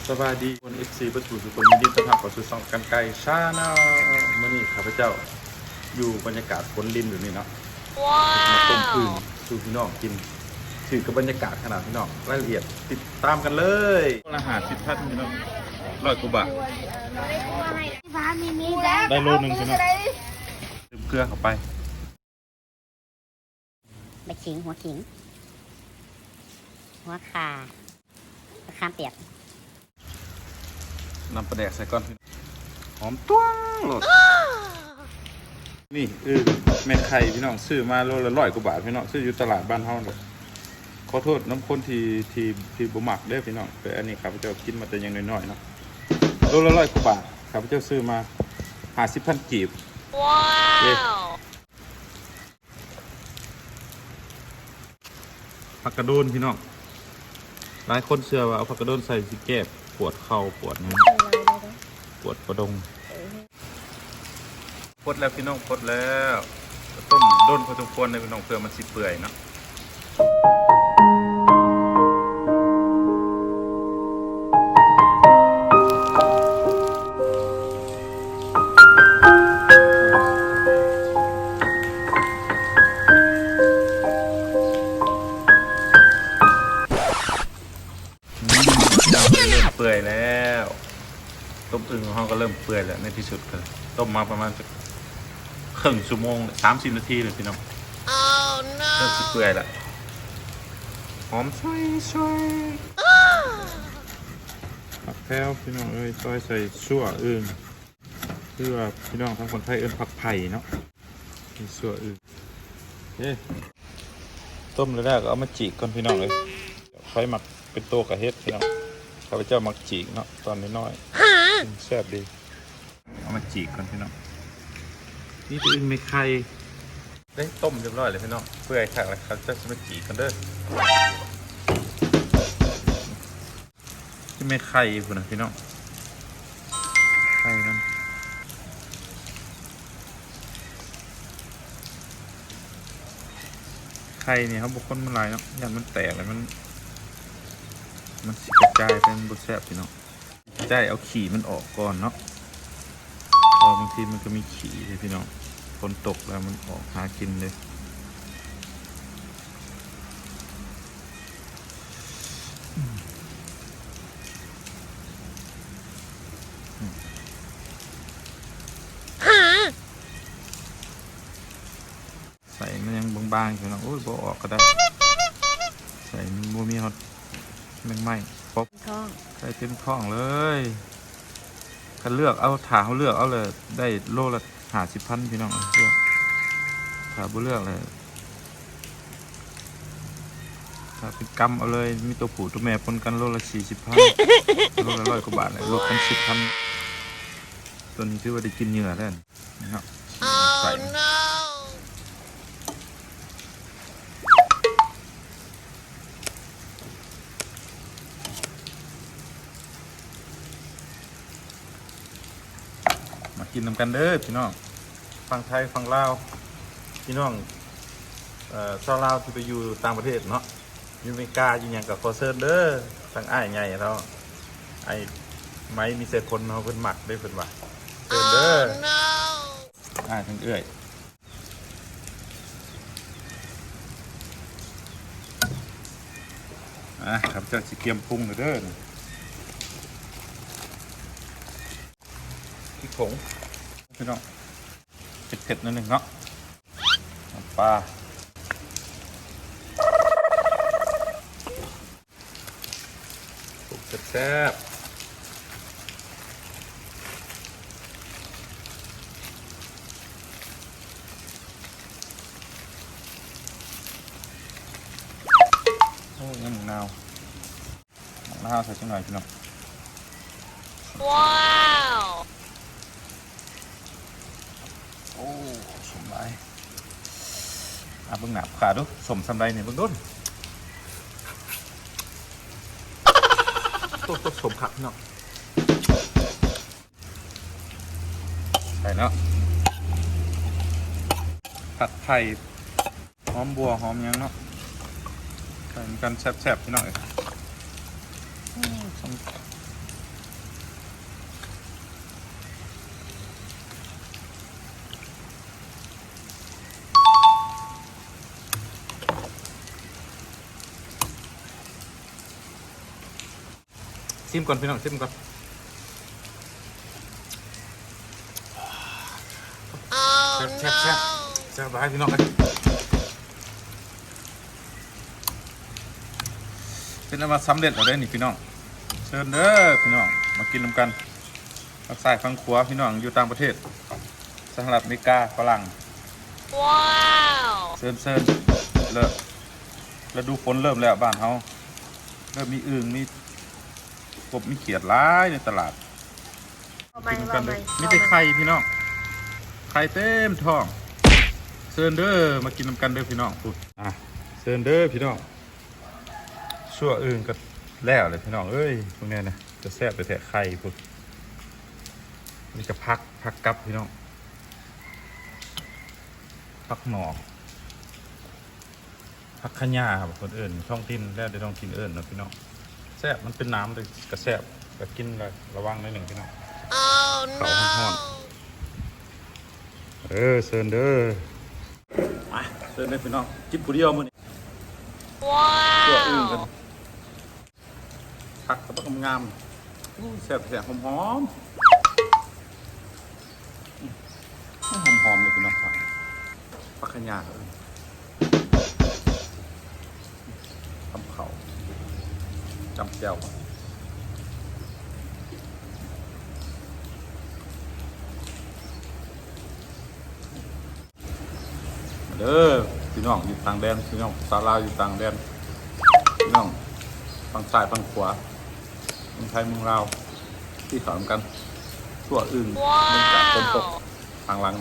ສະບາຍດີຄົນ ເອັຟຊີ ເບິດສູ່ທຸກຄົນ ຍິນດີຕ້ອນຮັບເຂົ້າສູ່ຊ່ອງກັນໄກ່ Channel. ມື້ນີ້ຂ້າພະເຈົ້າຢູ່ບັນຍາກາດຝົນລິນແບບນີ້ເນາະ ມາຕົ້ມອຶ່ງສູ່ພີ່ນ້ອງກິນ ຖືກກັບບັນຍາກາດຂະໜາດພີ່ນ້ອງ. ລາຍລະອຽດຕິດຕາມກັນເລີຍ. ຄົນລະຫ້າສິບພັນພີ່ນ້ອງ ຮ້ອຍກວ່າບາດ ໄດ້ໂລໜຶ່ງພີ່ນ້ອງ ຕື່ມເກືອເຂົ້າໄປ. ໃບຂີງ ຫົວຂີງ ຫົວຂ່າ ມະຂາມປຽກ ນ້ຳປາແດກໃສ່ກ່ອນ ຫອມຕົວງໂລດ. ນີ້ ອຶ່ງແມ່ໄຂ່ພີ່ນ້ອງ ຊື້ມາໂລລະຮ້ອຍກວ່າບາດພີ່ນ້ອງ ຊື້ຢູ່ຕະຫຼາດບ້ານເຮົາ. ຂໍໂທດນຳຄົນທີ່ ທີ່ ທີ່ບໍ່ມັກເດີພີ່ນ້ອງ ແຕ່ອັນນີ້ຂ້າພະເຈົ້າກິນມາແຕ່ຍັງນ້ອຍໆເນາະ. ໂລລະຮ້ອຍກວ່າບາດ ຂ້າພະເຈົ້າຊື້ມາຫ້າສິບພັນກີບ. ວ້າວ ເດ້ ຜັກກະໂດນພີ່ນ້ອງ ຫຼາຍຄົນເຊື່ອວ່າເອົາຜັກກະໂດນໃສ່ຊິແກ້ປວດເຂົ່າປວດຫຍັງ ປວດປະດົງ. ເອີ ປົດແລ້ວພີ່ນ້ອງ ປົດແລ້ວ ຕົ້ມດົນພໍສົມຄວນເດ້ພີ່ນ້ອງ ເພື່ອມັນຊິເປື່ອຍເນາະ. ອືມ ເລີ່ມເປື່ອຍແລ້ວ ຕົ້ມອຶ່ງຂອງເຮົາກໍເລີ່ມເປື່ອຍແລ້ວ. ໃນທີ່ສຸດກໍຕົ້ມມາປະມານຈັກເຄິ່ງຊົ່ວໂມງ ສາມສິບນາທີແລ້ວພີ່ນ້ອງ. ເລີ່ມຊິເປື່ອຍແລ້ວ ຫອມຊວຍໆ. ຜັກແພວພີ່ນ້ອງເອີຍ ຊອຍໃສ່ຊົ່ວອຶ່ງ ຄືວ່າພີ່ນ້ອງທາງຝັ່ງໄທເອີ້ນຜັກໄຜ່ເນາະ. ມີຊົ່ວອຶ່ງ ເອີ ຕົ້ມແລ້ວກໍເອົາມາຈີກກ່ອນພີ່ນ້ອງເອີຍ. ໃຜມັກເປັນໂຕກໍເຮັດພີ່ນ້ອງ ຂ້າພະເຈົ້າມັກຈີກເນາະ ຕອນນ້ອຍໆ ແຊບດີ. ເອົາມາຈີກກ່ອນພີ່ນ້ອງ. ນີ້ຄືອຶ່ງແມ່ໄຂ່ ໄດ້ຕົ້ມຮຽບຮ້ອຍແລ້ວພີ່ນ້ອງ ເປື່ອຍຄັກແລ້ວ ຂ້າພະເຈົ້າຊິມາຈີກກ່ອນເດີ. ຄືແມ່ໄຂ່ພຸ້ນນະພີ່ນ້ອງ ໄຂ່ມັນ ໄຂ່ນີ້ເຮົາບໍ່ຄົນມັນຫຼາຍເນາະ ຢ້ານມັນແຕກແລ້ວມັນ ມັນຊິກະຈາຍໄປ ມັນບໍ່ແຊບພີ່ນ້ອງ. ໄດ້ເອົາຂີ້ມັນອອກກ່ອນເນາະ ເພາະບາງທີມັນກໍມີຂີ້ເດ້ພີ່ນ້ອງ ຝົນຕົກແລ້ວມັນອອກຫາກິນເດ້. ໃສ່ມັນຍັງບາງໆຢູ່ເນາະ ໂອ້ຍ ບໍ່ອອກກໍໄດ້ ໃສ່ມັນບໍ່ມີຮອດແມງໄມ້ ປົບ ທ້ອງ ໃສ່ເຕັມທ້ອງເລີຍ. ຄັນເລືອກເອົາ ຖ້າເຮົາເລືອກເອົາແລ້ວໄດ້ໂລລະຫ້າສິບພັນພີ່ນ້ອງ ເລືອກ ຖ້າບໍ່ເລືອກແລ້ວ ຖ້າເປັນກຳເອົາເລີຍ ມີຕົວຜູ້ຕົວແມ່ປົນກັນໂລລະສີ່ສິບພັນ ໂລລະຮ້ອຍກວ່າບາດແຫຼະ ລົດກັນສິບພັນ. ຕົວນີ້ຖືວ່າໄດ້ກິນເຫຍື່ອແລ້ວ ເນາະ ໃສ່ ມາກິນນຳກັນເດີພີ່ນ້ອງ ຝັ່ງໄທຝັ່ງລາວ ພີ່ນ້ອງ ເອີ ຊາວລາວທີ່ໄປຢູ່ຕ່າງປະເທດເນາະ ຢູ່ອາເມລິກາຢູ່ຫຍັງກໍຂໍເຊີນເດີ ທັງອ້າຍໃຫຍ່ເນາະ ອ້າຍໄມ້ມີແຕ່ຄົນເຮົາເພິ່ນມັກເດ້ເພິ່ນວ່າ ເຊີນເດີ ອ້າຍທັງເອື້ອຍ. ອ່າ ຂ້າພະເຈົ້າຊິກຽມປຸງແລ້ວເດີ ພິກຜົງພີ່ນ້ອງ ເຜັດໆ ໜ້ອຍໜຶ່ງເນາະ ນ້ຳປາ ປຸງແຊບໆ. ໂອ້ ຍັງໝາກນາວ ໝາກນາວໃສ່ຈັກໜ້ອຍພີ່ນ້ອງ. ວ້າວ ໂອ້ ສົ້ມຫຼາຍ ອ່ະ ເບິ່ງໜ້າຜູ້ຄ້າດູ ສົ້ມສ່ຳໃດນີ້ ເບິ່ງດູ ໂຕ ໂຕ ສົ້ມຄັກພີ່ນ້ອງ. ໃສ່ເນາະ ຜັກໄຜ່ ຫອມບົ່ວ ຫອມຫຍັງເນາະ ໃສ່ນຳກັນແຊບໆ ພີ່ນ້ອງເອີຍ. ໂອ້ ສົ້ມ ຊີມກ່ອນພີ່ນ້ອງ ຊີມກ່ອນ. ແຊບ ແຊບ ແຊບ ແຊບຫຼາຍພີ່ນ້ອງເອີຍ. ເປັນອັນວ່າສຳເລັດແລ້ວເດ້ນີ້ພີ່ນ້ອງ. ເຊີນເດີພີ່ນ້ອງ ມາກິນນຳກັນ. ຝັ່ງຊ້າຍຝັ່ງຂວາພີ່ນ້ອງ ຢູ່ຕ່າງປະເທດ ສະຫະລັດອາເມລິກາ ຝຣັ່ງ. ວ້າວ ເຊີນໆ. ເລີກ ລະດູຝົນເລີ່ມແລ້ວບ້ານເຮົາ ເລີ່ມມີອຶ່ງ ມີກົບມີຂຽດຫຼາຍໃນຕະຫຼາດ. ມາກິນນຳກັນເດີ ມີແຕ່ໄຂ່ພີ່ນ້ອງ ໄຂ່ເຕັມທ້ອງ. ເຊີນເດີ ມາກິນນຳກັນເດີພີ່ນ້ອງ. ພຸ້ນ ອ່ະ ເຊີນເດີພີ່ນ້ອງ. ຊົ່ວອຶ່ງກໍແລ້ວແຫຼະພີ່ນ້ອງເອີຍ. ເບິ່ງແນ່ນະ ຈະແຊບແທ້ໆ ໄຂ່ພຸ້ນ. ນີ້ກໍຜັກ ຜັກກັບພີ່ນ້ອງ ຜັກໜໍ່ ຜັກຂະຫຍ້າ ຄົນເອີ້ນ ທ້ອງຖິ່ນ ແລ້ວແຕ່ທ້ອງຖິ່ນເອີ້ນເນາະພີ່ນ້ອງ. ແຊບ ມັນເປັນນ້ຳເດ້ ກໍແຊບ ກໍກິນລະ ລະວັງໜ້ອຍໜຶ່ງພີ່ນ້ອງ. ເຂົ້າຮ້ອນໆ. ເອີ ເຊີນເດີ ມາ ເຊີນເດີພີ່ນ້ອງ ກິນຜູ້ດຽວມື້ນີ້. ວ້າວ ຕົວອື່ນກັນ ຜັກກະບັກງາມໆ. ໂອ້ ແຊບໆ ຫອມໆ ອືມ ຫອມໆ ເລີຍພີ່ນ້ອງ. ຜັກ ຜັກຂະຫຍ້າ ເອີ ຕຳເຂົ້າ ຈ້ຳແຈ່ວ. ເດີພີ່ນ້ອງ ຢູ່ຕ່າງແດນ ພີ່ນ້ອງຊາວລາວຢູ່ຕ່າງແດນ ພີ່ນ້ອງຝັ່ງຊ້າຍຝັ່ງຂວາ ເມືອງໄທເມືອງລາວ ກິນເຂົ້ານຳກັນ. ຊົ່ວອຶ່ງ ເນື່ອງຈາກຝົນຕົກທາງຫຼັງ.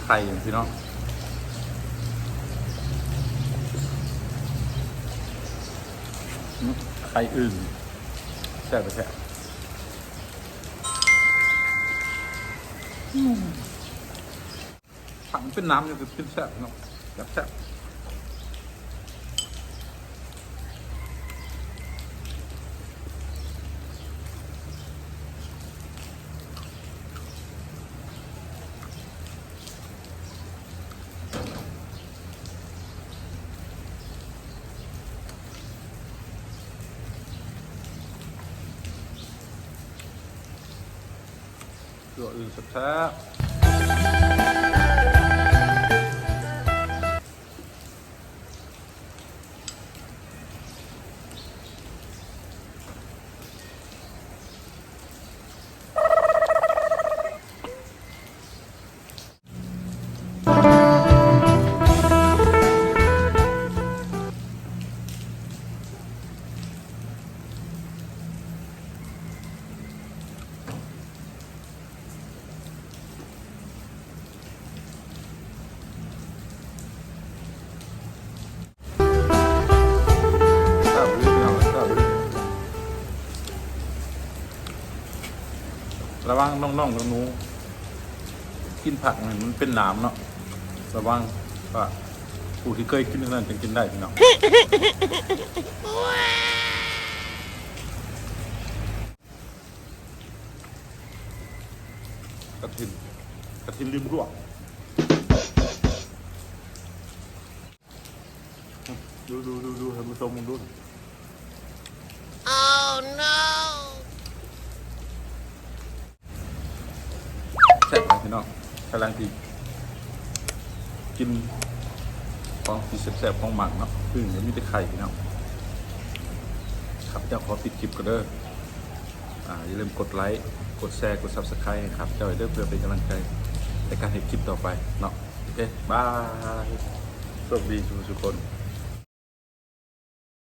ໄຂ່ພີ່ນ້ອງ ໄຂ່ອຶ່ງ ແຊບແທ້ໆ. ອືມ ຜັກເປັນນ້ຳຢູ່ ເປັນແຊບເນາະ ແຊບໆ. ຕົວອື່ນແຊບໆ. ລະວັງນ້ອງໆ ໜູໆ ກິນຜັກນີ້ມັນເປັນນ້ຳເນາະ ລະວັງວ່າ ຜູ້ທີ່ເຄີຍກິນເທົ່ານັ້ນຈຶ່ງກິນໄດ້ພີ່ນ້ອງ. ກະຖິນ ກະຖິນລິມຫ້ວຍ ດູໆໆໆ ໃຫ້ຜູ້ຊົມເບິ່ງດູ. Oh no. ແຊບຫຼາຍພີ່ນ້ອງ ກຳລັງຊິກິນຂອງທີ່ແຊບໆ ຂອງມັກເນາະ. ອືມ ມີແຕ່ໄຂ່ພີ່ນ້ອງ. ຂ້າພະເຈົ້າຂໍປິດຄລິບກ່ອນເດີ. ອ່າ ຢ່າລືມກົດໄລ ກົດແຊ ກົດ Subscribe ໃຫ້ຂ້າພະເຈົ້າເດີ ເພື່ອເປັນກຳລັງໃຈໃນການເຮັດຄລິບຕໍ່ໄປເນາະ. ໂອເຄ ບາຍ ໂຊກດີສູ່ທຸກຄົນ.